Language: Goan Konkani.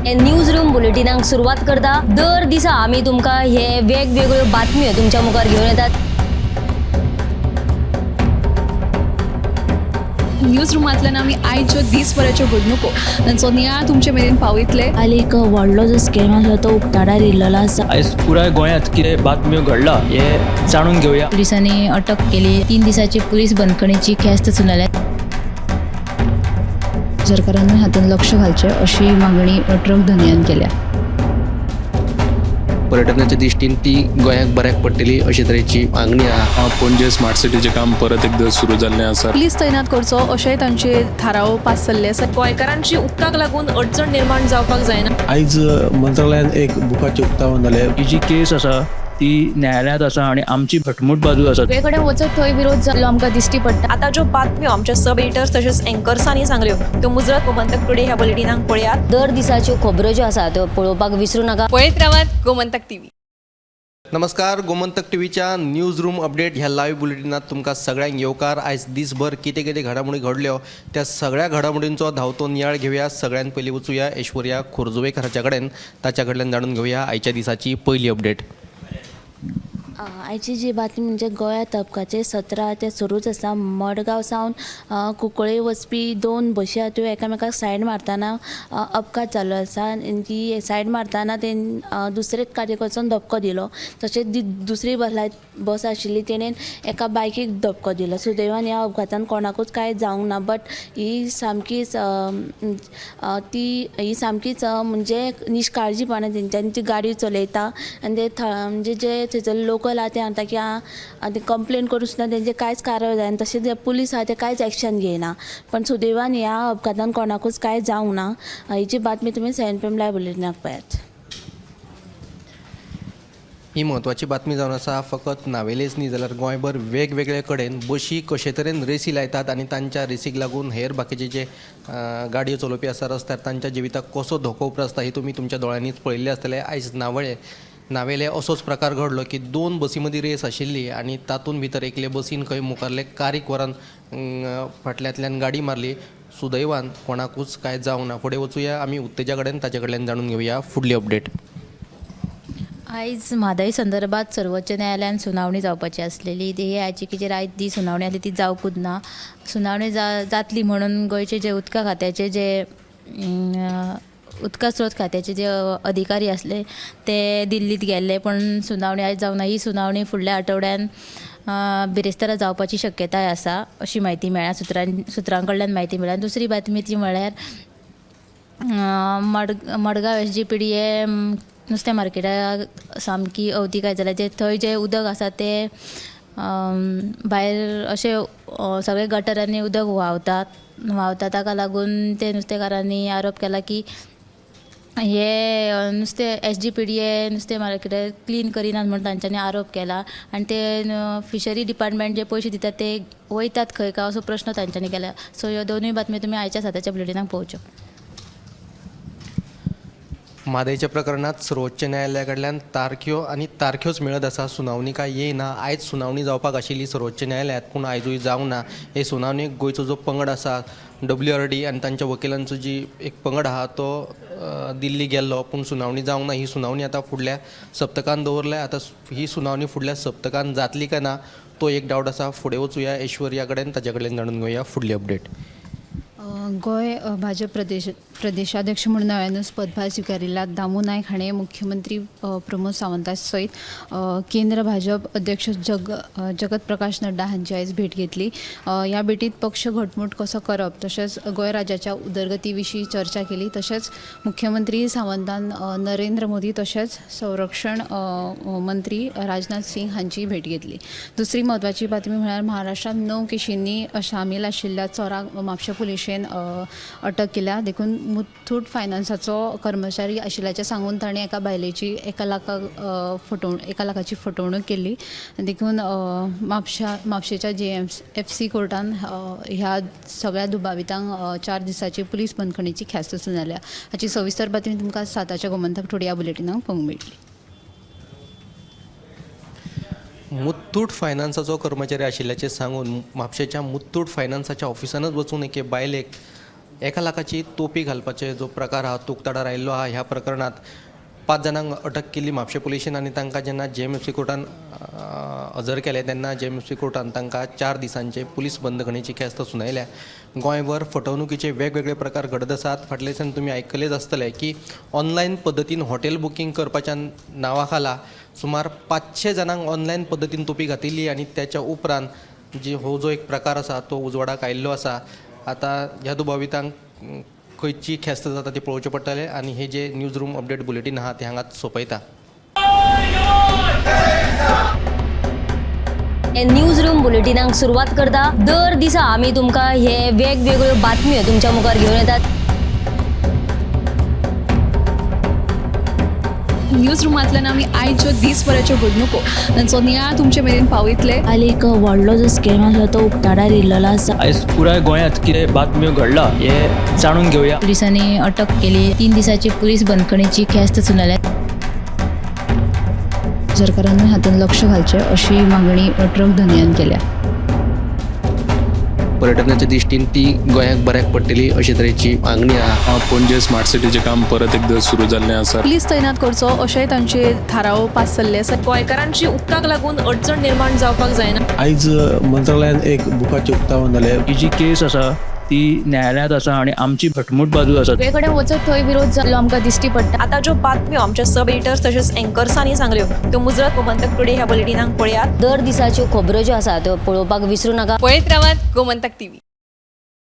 न्यूज रूम बुलेटिनाक सुरवात करता. दर दिसा आमी तुमकां हे वेगवेगळ्यो बातम्यो तुमच्या मुखार घेवन येतात. न्यूज रुमांतल्यान आमी आयच्यो दीसभराच्यो घडणुको तांचो नियाळ तुमचे मेरेन पावयतले. काल एक व्हडलो जो स्कॅम आसलो तो उक्ताडार येयल्लो आसा. आयज पुराय गोंयांत कितें बातम्यो घडला हें जाणून घेवया. पोलिसांनी अटक केली. 3 दिसाची पुलीस बंदखणीची ख्यास्त सुनायल्या. सरकारान हातूंत लक्ष घालचें अशी मागणी ट्रक धनयान केल्या. पर्यटनाच्या दृश्टीन ती गोंयाक बऱ्याक पडटली अशे तरेची मागणी आहा. पणजे स्मार्ट सिटीचें काम परत एकदां सुरू जाल्लें आसा. पुलीस तैनात करचो अशेंय तांचे थाराव पास जाल्ले आसा. गोंयकारांची उदकाक लागून अडचण निर्माण जावपाक जायना. आयज मंत्रालयान एक बुकाचें उक्तावण जालें. ही जी केस आसा ती न्यायालयांत आसा आनी आमची घटमूट बाजू आसा. सगळे कडेन वचत थंय विरोध जाल्लो आमकां दिश्टी पडटा. आतां ज्यो बातम्यो आमच्या सब एडिटर्स तशेंच एंकर्सांनी सांगल्यो त्यो मुजरत गोमंतक टुडे ह्या बुलेटिनाक पळयात. दर दिसाच्यो खबरो ज्यो आसा त्यो पळोवपाक विसरूं नाका. पळयत रावात गोमंतक टीव्ही. नमस्कार, गोमंतक टीव्हीच्या न्यूज रूम अपडेट ह्या लायव्ह बुलेटिनात तुमकां सगळ्यांक येवकार. आयज दीसभर कितें कितें घडामोडी घडल्यो त्या सगळ्या घडामोडींचो धांवतो नियाळ घेवया. सगळ्यान पयलीं वचुया ऐश्वर्या खोर्जुवेकर हाच्या कडेन, ताच्या कडल्यान जाणून घेवया आयच्या दिसाची पयली अपडेट. आयची जी बातमी म्हणजे गोंयांत अपघाताचें सत्र आहा तें सुरूच आसा. मडगांव सावन कुंकळ्ळे वचपी 2 बशी आहा त्यो एकामेकाक सायड मारतना अपघात जाल्लो आसा. आनी ती सायड मारतना ते दुसरेच गाडयेक वचोन धपको दिलो. तशेंच ती दुसरी बस आशिल्ली तेणेन एका बायकीक धपको दिलो. सुदैवान ह्या अपघातान कोणाकूच कांय जावंक ना. बट ही सामकीच ती ही सामकीच म्हणजे निश्काळजीपणा तेंच्यांनी ती गाडी चलयता आनी ते म्हणजे जे थंयसर लोकल आहा ते सांगता की आं ते कंप्लेन करून सुद्दां तेंचे कांयच कारवाय जायना. तशेंच जे पुलीस आहा ते कांयच एक्शन घेयना. पण सुदैवान ह्या अपघातान कोणाकूच कांय जावंक ना. हेची बातमी तुमी 7 PM live बुलेटिनाक पळयात. ही म्हत्वाची बातमी जावन आसा. फकत नावेलेच न्ही जाल्यार गोंयभर वेगवेगळे कडेन बशी कशे तरेन रेसी लायतात आनी तांच्या रेसीक लागून हेर बाकीचे जे गाडयो चलोवपी आसा रस्त्यार तांच्या जिविताक कसो धोको उप्रासता ही तुमी तुमच्या दोळ्यांनीच पळयल्लें आसतलें. आयज नावेले असोच प्रकार घडलो की 2 बसी मदीं रेस आशिल्ली आनी तातूंत भितर एकले बसीन खंय मुखारले कारीक व्हरून फाटल्यांतल्यान गाडी मारली. सुदैवान कोणाकूच कांय जावंक ना. फुडें वचुया आमी उत्तेजा कडेन, ताचे कडल्यान जाणून घेवया फुडली अपडेट. आयज म्हादय संदर्भात सर्वोच्च न्यायालयान सुनावणी जावपाची आसलेली. हे याचिकेचेर आयज ती सुनावणी आसली ती जावकूच ना. सुनावणी जातली म्हणून गोंयचे जे उदका खात्याचे जे उदका स्रोत खात्याचे जे अधिकारी आसले ते दिल्लीत गेल्ले, पण सुनावणी आयज जावंक ना. ही सुनावणी फुडल्या आठवड्यान बिरेस्तारा जावपाची शक्यताय आसा अशी म्हायती मेळ्ळ्या, सुत्रां कडल्यान म्हायती मेळ्ळ्या. दुसरी बातमी ती म्हळ्यार मडगांव SGPD हे नुस्तें मार्केटाक सामकी अवतिकाय जाल्या. जे थंय जें उदक आसा तें भायर अशें सगळे गटरांनी उदक व्हांवता. ताका लागून ते नुस्तेकारांनी आरोप केला की हे नुस्तें SGPD हे नुस्तें मार्केटाक क्लीन करिनात म्हूण तांच्यांनी आरोप केला. आनी ते फिशरी डिपार्टमेंट जे पयशे दितात ते वयतात खंय काय असो प्रश्न तांच्यांनी केला. सो ह्यो दोनूय बातमी तुमी आयच्या 7च्या बुलेटिनाक पळोवच्यो. म्हादयच्या प्रकरणात सर्वोच्च न्यायालया कडल्यान तारख्यो आनी तारख्योच मेळत आसा, सुनावणी काय येयना. आयज सुनावणी जावपाक आशिल्ली सर्वोच्च न्यायालयांत, पूण आयजूय जावंक ना. हे सुनावणेक गोंयचो जो पंगड आसा WRD आनी तांच्या वकिलांचो जी एक पंगड आहा तो दिल्ली गेल्लो, पूण सुनावणी जावंक ना. ही सुनावणी आतां फुडल्या सप्तकान दवरल्या. आतां ही सुनावणी फुडल्या सप्तकान जातली काय ना तो एक डावट आसा. फुडें वचुया ऐश्वर्या कडेन, ताच्या कडल्यान जाणून घेवया फुडली अपडेट. गोंय भाजप प्रदेशाध्यक्ष म्हणून नव्यानूच पदभार स्विकारिल्ल्या दामू नायक हाणें मुख्यमंत्री प्रमोद सावंता सयत केंद्र भाजप अध्यक्ष जगत प्रकाश नड्डा हांची आयज भेट घेतली. ह्या भेटीत पक्ष घटमूट कसो करप तशेंच गोंय राज्याच्या उदरगती विशीं चर्चा केली. तशेंच मुख्यमंत्री सावंतान नरेंद्र मोदी तशेंच संरक्षण मंत्री राजनाथ सिंग हांची भेट घेतली. दुसरी म्हत्वाची बातमी म्हळ्यार महाराष्ट्रांत 9 केशींनी सामील आशिल्ल्या चोराक म्हापशें पुलिशेन अटक केल्या. देखून मुथूट फायनान्साचो कर्मचारी आशिल्ल्याचें सांगून ताणें एका बायलेची 1 लाखाची फटवणूक केल्ली. देखून म्हापशेच्या JMFC कोर्टान ह्या सगळ्या दुबावितांक 4 दिसाची पुलीस बंदखणीची ख्यास्त सुनायल्या. हाची सविस्तर बातमी तुमकां 7च्या गोमंतक टुडे ह्या बुलेटिनाक पळोवंक मेळटली. मुथूट फायनान्साचो कर्मचारी आशिल्ल्याचें सांगून म्हापशेच्या मुथूट फायनान्साच्या ऑफिसानच वचून एके बायलेक एका लाखाची तोपी घालपाचे जो प्रकार आहा तो उक्ताडार आयिल्लो आहा. ह्या प्रकरणांत 5 जाणांक अटक केल्ली म्हापशें पुलिशेन आनी तांकां जेन्ना JMFC कोर्टान हजर केले तेन्ना JMFC कोर्टान तांकां 4 दिसांचे पुलीस बंदखणीची ख्यास्त सुनायल्या. गोंयभर फटवणुकीचे वेगवेगळे प्रकार घडत आसात. फाटल्या दिसान तुमी आयकलेच आसतले की ऑनलायन पद्दतीन हॉटेल बुकींग करपाच्या नांवा खाला सुमार 500 जाणांक ऑनलायन पद्दतीन तोपी घातिल्ली आनी त्याच्या उपरांत जी हो जो एक प्रकार आसा तो उजवाडाक आयिल्लो आसा. आतां ह्या दुबावितांक खंयची ख्यास्त जाता ती पळोवचें पडटलें आनी हे जे न्यूज रूम अपडेट बुलेटीन आहा ते हांगाच सोंपयता. न्यूज रूम बुलेटिनाक सुरवात करता. दर दिसा आमी तुमकां हे वेगवेगळ्यो बातम्यो तुमच्या मुखार घेवन येतात. न्यूज रुमांतल्यान आमी आयच्यो दीसभराच्यो घडणुको तांचो नियाळ तुमचे मेरेन पावयतले. काल एक व्हडलो जो स्कॅम आसलो तो उक्ताडार येयल्लो आसा. आयज पुराय गोंयांत कितें बातम्यो घडला हें जाणून घेवया. पुलिसांनी अटक केली. 3 दिसाची पुलीस बंदखणीची ख्यास्त सुनायल्या. सरकारानूय हातूंत लक्ष घालचें अशी मागणी ट्रक धनयान केल्या. पर्यटनाच्या दृश्टीन ती गोंयाक बऱ्याक पडटली अशे तरेची मागणी आहा. पणजे स्मार्ट सिटीचें काम परत एकदां सुरू जाल्लें आसा. पुलीस तैनात करचो अशेंय तांचे थाराव पास जाल्ले आसा. गोंयकारांची उदकाक लागून अडचण निर्माण जावपाक जायना. आयज मंत्रालयान एक बुकाचें उक्तावण जालें. ही जी केस आसा ती न्यायालयांत आसा आनी आमची घटमूट बाजू आसा. सगळे कडेन वचत थंय विरोध जाल्लो आमकां दिश्टी पडटा. आतां ज्यो बातम्यो आमच्या सब एडिटर्स तशेंच एंकर्सांनी सांगल्यो त्यो मुजरत गोमंतक टुडे ह्या बुलेटिनाक पळयात. दर दिसाच्यो खबरो ज्यो आसा त्यो पळोवपाक विसरूं नाका. पळयत रावात गोमंतक टीव्ही.